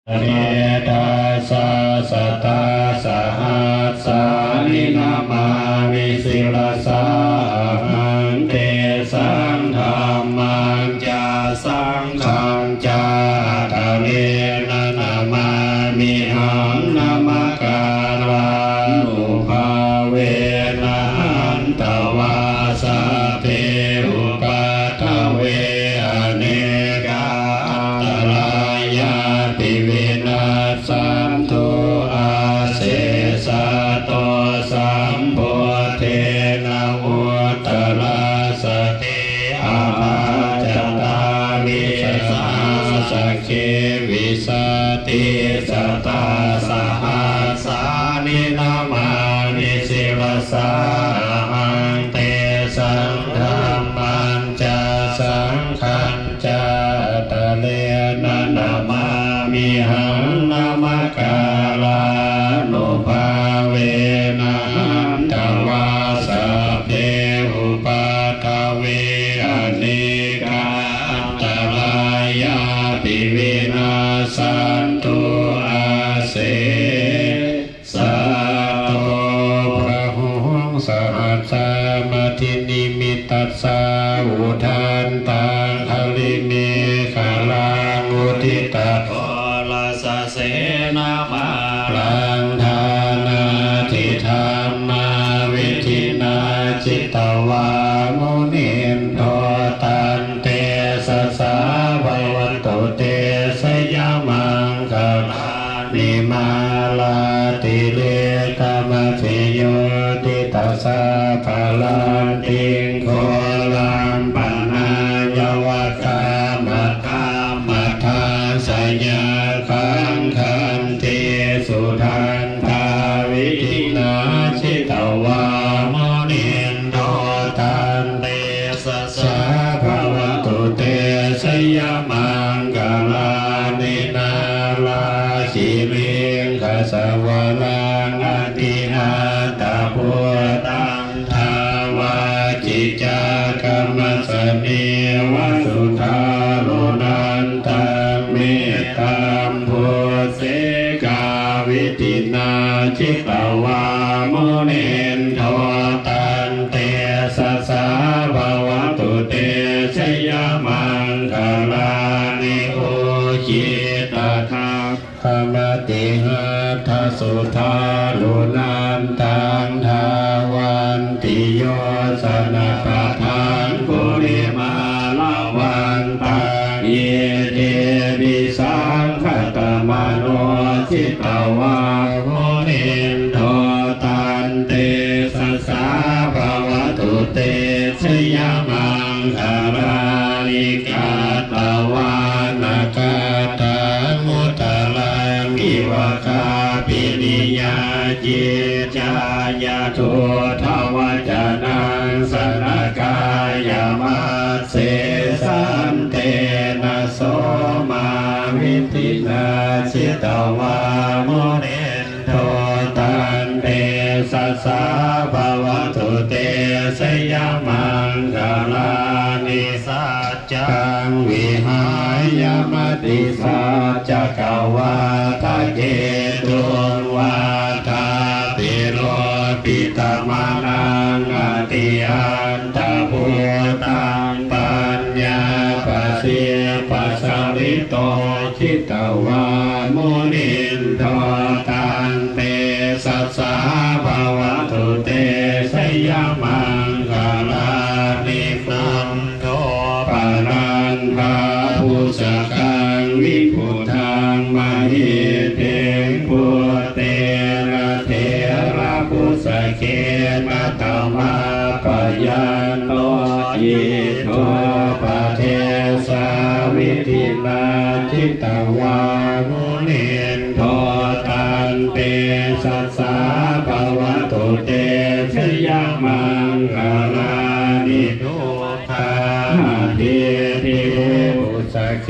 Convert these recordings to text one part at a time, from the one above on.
ເມຕະສາ ຊະຕາສະຫັດສານິ ນະມາມິສິລະສາອະຫັງ ເຕສັງ ທຳມັນຈະ ສັງຄັນຈະ ອາດຕະເລນະ ນະມາມິຫັງ ນະມະກາລານຸພາເວນະ ຫັນ ຕະວາ ສັບເພ ອຸປັດທະເວ ອະເນກາ ອັນຕະລາຍາປິ ວິນັດສັນຕຸ ອາເສສະໂຕ ສຳພຸດເທນະ ອຸດຕະຣັດສະເຕ ອະພາຈະຕາ ວິສາສະເກ ວິສາ ຕິສະຕາສະຫັດສານິ ນະມາມິສິລະສາອະຫັງ ເຕສັງ ທຳມັນຈະ ສັງຄັນຈະ ອາດຕະເລນະ ນະມາມິຫັງ ນະມະກາລານຸພາເວນະ ຫັນ ຕະວາ ສັບເພ ອຸປັດທະເວ ອະເນກາ ອັນຕະລາຍາປິ ວິນັດສັນຕຸ ອາເສສະໂຕ ພະຫົງ ສະຫັດສາມະທິນິມິດຕັດສາ ອຸທັນຕັງຄະລິເມຂະລັງ ອຸທິຕາໂທ ລະສະເສນະມາລັງ ທານາທິທຳມາວິທິນາ ຈິດຕະວາມຸນິນໂທ ຕັນເຕຊະສາ ພະວັນຕຸເຕ ຊະຍະມັງຄະລາ ນິ ມາລາຕິເລກະມະຈະໂຍ ຕິຕະສາພະລັນຕິງ ໂຄລັມປະນາຍະວະຄາມະຄາມະທັງ ສະຍາຄັງຄັນຕິ ສຸທັນທາວິທິນາ ຈິດຕະວາມຸນິນໂທ ຕັນເຕ ສະສາ ພະວັນຕຸເຕ ຊະຍະມັງຄະລານິ ນາລາຄິລິງຄະສະວະລັງ ອະຕິອັນຕະພຸດຕັງ ທາວາກິຈັກກະມັດສະເນວະ ສຸທາລຸນັນຕັງ ເມຕຕັມພຸດເສກາວິທິນາ ຈິດຕະວາມຸນິນໂທ ຕັນ ເຕຊະສາ ພະວັນຕຸເຕ ຊະຍະມັງຄະລານິ ອຸກິດຕະທັງຄະມະຕິຫັດຖະສຸທາລຸນັນຕັງ ທາວັນຕິໂຍຊະນະປະທັງ ກຸລິມາລະວັນຕັງ ອິດທິພິສັງຄະຕະມະໂນ ຈິດຕະວາມຸນິນໂທ ຕັນ ເຕຊະສາ ພະວັນຕຸເຕ ຊະຍະມັງຄະລານິ ກັດຕະວານະກັດທັງ ອຸດຕະລັງ ອິວະຄາປິລິຍາ ກິດຈາຍະ ທຸດທະວະຈະນັງ ສະນະກາຍະມັດເສ ສັນເຕນະ ໂສມາວິທິນາ ຈິດຕະວາມຸນິນໂທ ຕັນ ເຕຊະສາ ພະວັນຕຸເຕ ຊະຍະມັງຄະລານິ ສັດ ຈັງ ວິຫາຍະ ມະຕິສັດຈັກກະວາທະເຄຕຸງ ວັດຖາພິໂຣປິຕະມະນັງ ອະຕິອັນຕະພຸດຕັງ ປັນຍາປະສິປະສະລິໂຕ ຈິດຕະວາມຸນິນໂທ ຕັນ ເຕຊະສາ ພະວັນຕຸເຕ ຊະຍະມັງຄະລານິ ໂທປະນັນທາ ພຸດສະກັງ ວິພຸດທັງ ມະຫິດທິງ ປຸດເຕນະ ເຖລະບຸດສະເກນະ ຕະມາປະຍັນໂຕ ອິດໂທປະເທສາ ວິທິນາ ຈິດຕະວາມຸນິນໂທ ຕັນ ເຕຊະສາ ພະວັນຕຸເຕ ຊະຍະມັງຄະລານິ ທຸກ ຂາທິຕິ ປຸດສະເຄ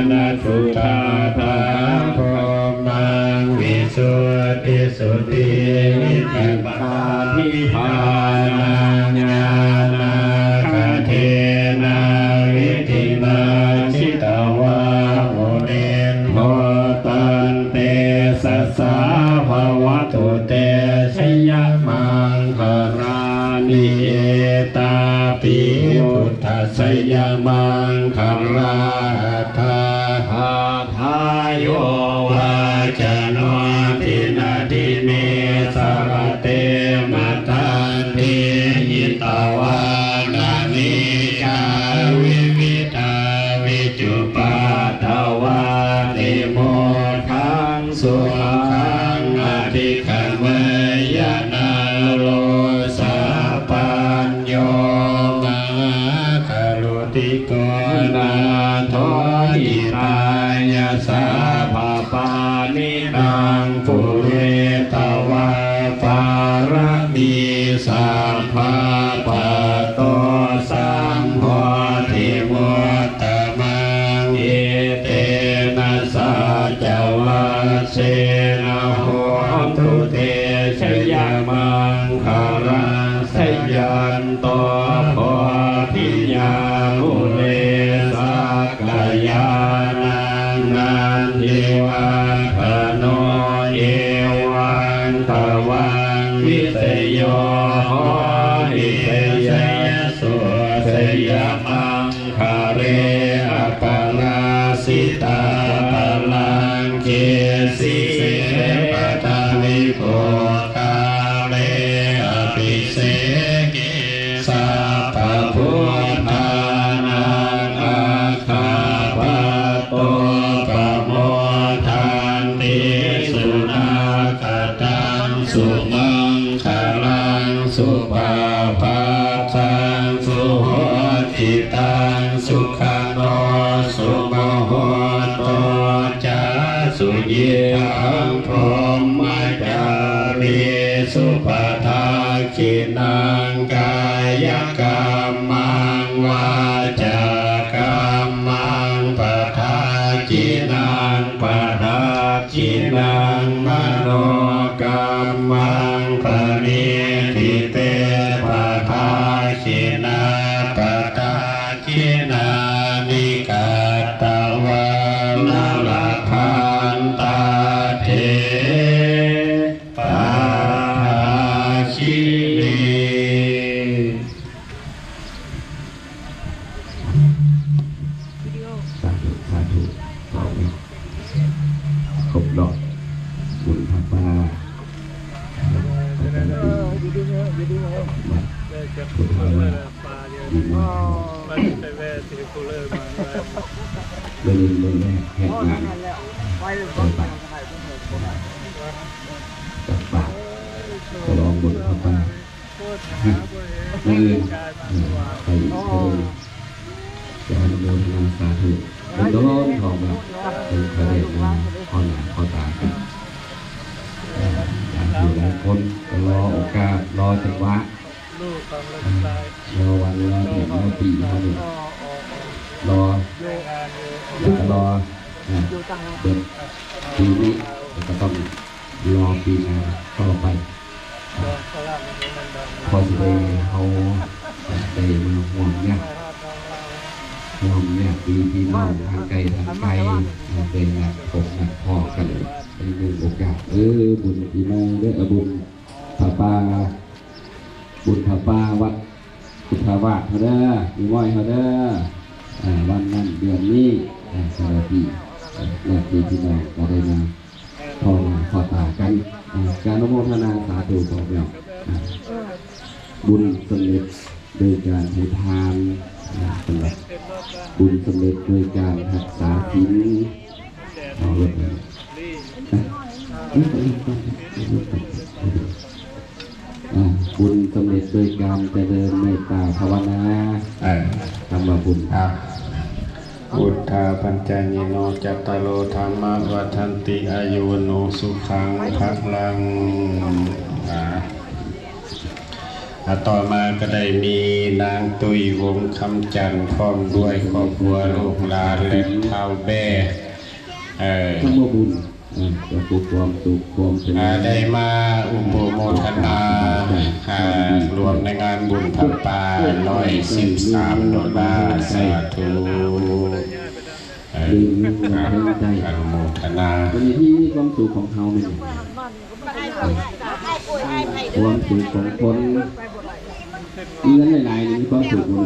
ນະ ສຸດທາທາ ພົມມັງ ວິສຸດທິ ສຸດທິ ວິຈິກິດສາ ທິພານາ ຍານາຄະເທນະ ວິທິນາ ຈິດຕະວາມຸນິນໂທ ຕະ ສະຍະມັງຄະລາຫັດຖາ ຫາທາໂຍ ວາຈະໂນ ທິນະທິເມ ສະລະເຕ ມະທັນເທ ຫິຕະວານະເນ ຈາ ວິວິທາ ວິຈຸປາດຕະວາ ຕິໂມກຂັງ ສຸຂັງ ອະທິກະເມຍະ ນະໂລ ສາປັນໂຍ ມະຫາກາລຸ ຕິໂກ ນາໂທ ຫິຕາຍະ ສັບພະປານິນາງ ປຸເຣຕະວາ ປາຣະມີ ສັບພະ ປັດໂຕ ສຳໂພທິ ມຸດຕະມັງ ເອເຕນະ ສັດຈະວັດເສນະ ໂຫຕຸ ເຕ ຊະຍະມັງຄະລັງ ຊະຍັນໂຕ ໂພທິຍາ ມຸເລ ສັກກະຍານັງ ນັນທິວັດທະໂນ ເອວັງ ຕະວັງ ວິສະໂຍ ໂຫຕິ ຊະຍະໂສ ຊະຍະມັງຄະເລ ອະປະລາຊິຕາພະລັງ ເຄສີເສ ປະທະວິໂພ ກາເລ ອະພິເສເກ ສັບພະພຸດທານັງ ອັກຂະປັດໂຕ ປະໂມທັນຕິ ສຸນາກະຕັງ ສຸມັງຄະລັງ ສຸປະພາຕັງ ສຸໂຫຈິຕັງ ສຸຂະໂນ ສຸມະໂຫໂຕ ຈາ ສຸຍິດຖັງ ພົມມະຈາລີ ສຸ ປະທັກ ຂິນັງ ກາຍະກັມມັງ ວາຈາກັມມັງ ປະທັກຂິນັງ ປະທັກຂິນັງ ມະໂນກັມມັງ ປະນິດຖິເຕ ປະທັກຂິນາ ປະທັກຂິນານິ ກະຕະວາ ນະລະພັນຕາເທ ປະທັກຂິເນ ສາທຸ ສາທຸ ຂອບຄຸນ ຄົບຮອບບຸນຜ້າປ່າ ປະຈຳປີວັດພຸດທາວາດ ຢູ່ເມືອງທອງ ໄປແວ່ທີ່ຄູເລີມາ ໄດ້ເລີຍ ໄດ້ແລກແຂກງານ ໃສ່ບາດ ຕັກບາດ ສະຫຼອງບຸນຜ້າປ່າ ມື້ອື່ນ ເອີ ໄປອີກເທື່ອໜຶ່ງ ຈະອະນຸໂມທະນາສາທຸ ໂດນໆ ເຮົາມາ ເພິ່ນກະໄດ້ມາພໍ້ໜ້າພໍ້ຕາກັນ ເອີ ຫຼາຍຜູ້ຫຼາຍຄົນກໍລໍໂອກາດ ລໍຈັງຫວະ ລໍວັນ ລໍເດືອນ ລໍປີ ເຮົານີ້ ລໍ ແລ້ວກໍລໍ ເອີ ເບິດປີນີ້ ແລ້ວກໍຕ້ອງ ລໍປີໜ້າຕໍ່ໄປ ພໍຊິໄດ້ເຮົາໄດ້ມາຮ່ວມຍາກ ຮ່ວມຍາກມີພີ່ນ້ອງທາງໄກທາງໄກ ໄດ້ນັດພົບນັດພໍ້ກັນໃນໜຶ່ງໂອກາດ ເອີ ບຸນປີໃໝ່ເດີ ບຸນຜ້າປ່າ ບຸນຜ້າປ່າວັດພຸດທາວາດເຮົາເດີ ມີມອຍເຮົາເດີ ອາ ວັນນັ້ນເດືອນນີ້ ອາ ສາມປີ ອາ ຍາດຕິພີ່ນ້ອງກໍໄດ້ມາພໍ້ໜ້າພໍ້ຕາກັນ ອາ ການອະນຸໂມທະນາສາທຸ ພໍ່ແມ່ ອາ ບຸນສຳເລັດໂດຍການໃຫ້ທານ ອາ ສຳລັບບຸນສຳເລັດໂດຍການຮັກສາສິນ ເອົາລົດ ອາ ບຸນສຳເລັດໂດຍການຈະເລີນເມດຕາພາວະນາ ເອີ ຄຳວ່າບຸນ ອ່າ ພຸດທາປັນຈາຍິໂນ ຈັດຕາໂລ ທຳມະວັດທັນຕິ ອາຍຸວັນໂນ ສຸຂັງ ພະລັງ ອ່າ ອ່າ ຕໍ່ມາກໍໄດ້ມີນາງຕຸ້ຍ ວົງຄຳຈັນ ພ້ອມດ້ວຍຄອບຄົວ ລູກຫຼານ ແລະ ທ້າວແບ້ ເອີ ຄຳວ່າບຸນ ເອີ ກໍຄືຄວາມສຸກ ຄວາມຈະເລີນ ອ່າ ໄດ້ມາອຸປະໂມທະນາ ອ່າ ລວມໃນງານບຸນຜ້າປ່າ ຮ້ອຍສິບສາມໂດລາ ສາທຸ ເອີ ອະນຸໂມທະນາ ວັນນີ້ທີ່ມີຄວາມສຸກຂອງເຮົາແມ່ນຫຍັງ? ຄວາມສຸກຂອງຄົນມີເງິນຫຼາຍໆ ນີ້ມີຄວາມສຸກບໍ່?